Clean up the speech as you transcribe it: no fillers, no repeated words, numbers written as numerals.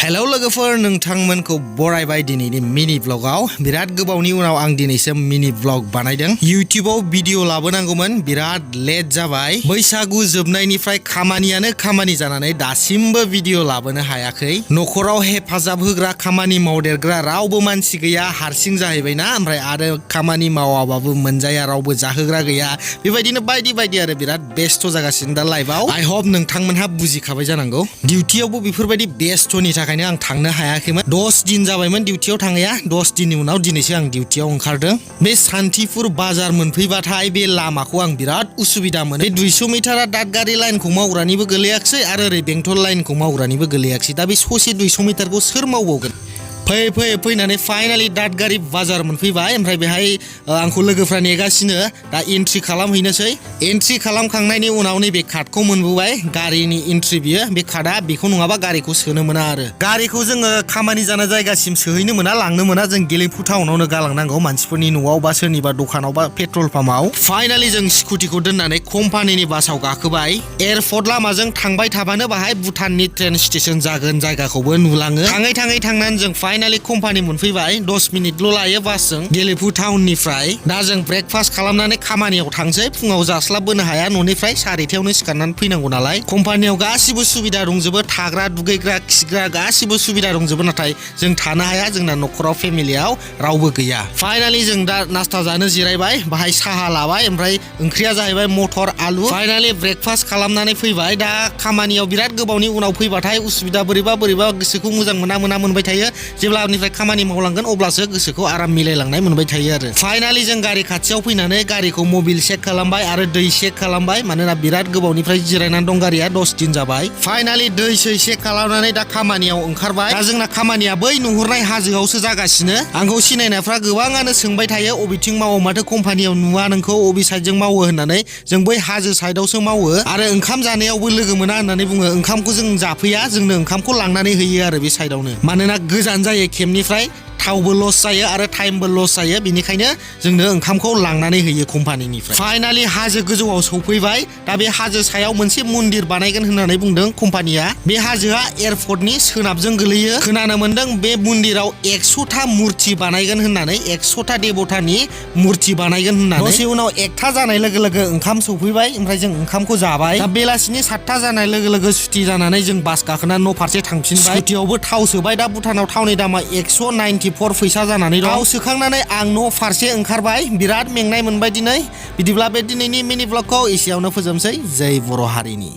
hello लोगोफोर नोंथांमोनखौ बरायबाय दिनैनि मिनि ब्लगाव बिराद गोबावनि उनाव आं दिनैसो मिनि ब्लग बानायदों इउट्यूबाव भिडिअ लाबोनांगौमोन बिराद लेट जाबाय बैसागु जोबनायनिफ्राय खामानि जानानै दासिमबो भिडिअ लाबोनो हायाखै नखराव हेफाजाब होग्रा खामानि मावदेरग्रा रावबो मानसि गैया हारसिं जाहैबायना ओमफ्राय आरो खामानि मावाबाबो मोनजाया रावबो जाहोग्रा गैया बेबायदिनो बायदि आरो बिराद बेस्थ जागासिनो दा लाइफआव आई होप नोंथांमोनहा बुजिखाबाय जानांगौ डिउटियावबो बेफोरबायदि बेस्थनि थाखायनो आं थांनो हायाखैमोन 10 दिन जाबायमोन डिउटियाव थांनाया 10 दिननि उनाव दिनैसो आं डिउटियाव ओंखारदों बे सान्तिपुर बाजार मोनफैबाथाय बे लामाखौ आं बिराद उसुबिदा मोनो बे 200 मिटारा दादगारि लाइनखौ मावग्रानिबो गोलैयाखिसै आरो ओरै बेंटल लाइनखौ मावग्रानिबो गोलैयाखिसै दा बे ससे 200 मिटारखौ सोर मावबावगोन फैनानै फाइनाली दादगारि बाजार मोनफैबाय ओमफ्राय बेहाय आंखौ लोगोफ्रा नेगासिनो दा एन्ट्रि खालामहैनोसै एन्ट्रि खालामखांनायनि उनाव नैबे कार्डखौ मोनबोबाय गारिनि एन्ट्रि बियो बे कार्डआ बेखौ नङाबा गारिखौ सोनो मोना आरो गारिखौ जोङो खामानि जानाय जायगासिम सोहैनो मोना लांनो मोना जों गेलेफु टाउनावनो गालांनांगौ मानसिफोरनि न'आव बा सोरनिबा दखानाव बा पेट्रल पाम्पआव फाइनाली जों स्कुटिखौ दोननानै कम्पानिनि बासाव गाखोबाय एयारपर्ट लामाजों थांबाय थाबानो बाहाय भुटाननि ट्रेन स्टेशन जागोन जायगाखौबो नुलाङो थाङै थांनानै जों फाइनाली कम्पानि मोनफैबाय 10 मिनिटल' लायो बासजों गेलेफु टाउननिफ्राय दा जों ब्रेकफास्ट खालामनानै खामानियाव थांसै फुङाव जास्लाबबोनो हाया न'निफ्राय 4:30 सिखारनानै फैनांगौ नालाय कम्पानियाव गासिबो सुबिदा दंजोबो थाग्रा दुगैग्रा खिग्रा गासिबो सुबिदा दंजोबो नाथाय जों थानो हाया जोंना न'खराव फेमिलियाव रावबो गैया फाइनाली जों दा नास्ता जानो जिरायबाय बाहाय साहा लाबाय ओमफ्राय ओंख्रिया जाहैबाय मटर आलु फाइनाली ब्रेकफास्ट खालामनानै फैबाय दा खामानियाव बिराद गोबावनि उनाव फैबाथाय उसुबिदा बोरैबा गोसोखौ मोजां मोना मोनबाय थायो जेब्लानिफ्राय खामानि मावलांगोन अब्लासो गोसोखौ आराम मिलायलांनाय मोनबाय थायो आरो फाइनाली जों गारि खाथियाव फैनानै गारिखौ मबिल चेक खालामबाय आरो दै चेक खालामबाय मानोना बिराद गोबावनिफ्राय जिरायनानै दं गारिया 10 दिन जाबाय फाइनाली दै चेक खालामनानै दा खामानियाव ओंखारबाय दा जोंना खामानिया बै नुहुरनाय हाजोआवसो जागासिनो आंखौ सिनायनायफ्रा गोबाङानो सोंबाय थायो अबेथिं मावो माथो कम्पानियाव नुवा नोंखौ अबे साइडजों मावो होननानै जों बै हाजो साइडआवसो मावो आरो ओंखाम जानायावबो लोगो मोना होननानै बुङो ओंखामखौ जों जाफैया जोंनो ओंखामखौ लांनानै होयो आरो बे साइडआवनो मानोना गोजान जायो केम्पनिफ्राय थावबो लस जायो आरो टाइमबो लस जायो बेनिखायनो जोंनो ओंखामखौ लांनानै होयो कम्पानिनिफ्राय फाइनाली हाजो गोजौआव सौफैबाय दा बे हाजो सायाव मोनसे मन्दिर बानायगोन होननानै बुंदों कम्पानिया बे हाजोआ एयारपर्टनि सोनाबजों गोलैयो खोनानो मोनदों बे मन्दिराव 100था मुर्ति बानायगोन होननानै 100था देबतानि मुर्ति बानायगोन होननानै दसे उनाव 1था जानाय लोगो लोगो सौफैबाय ओमफ्राय जों ओंखामखौ जाबाय दा बेलासिनि 7था जानाय लोगो सुटि जानानै जों बास गाखोना न' फारसे थांफिनबाय स्कुटियावबो थाव सोबाय दा भुटानाव थावनि दामा 194 फैसा जानानै दं थाव सोखांनानै आं न' फारसे ओंखारबाय बिराद मेंनाय मोनबाय दिनै बिदिब्ला बे दिनैनि मिनि ब्लगखौ एसेयावनो फोजोबसै जै बर' हारिनि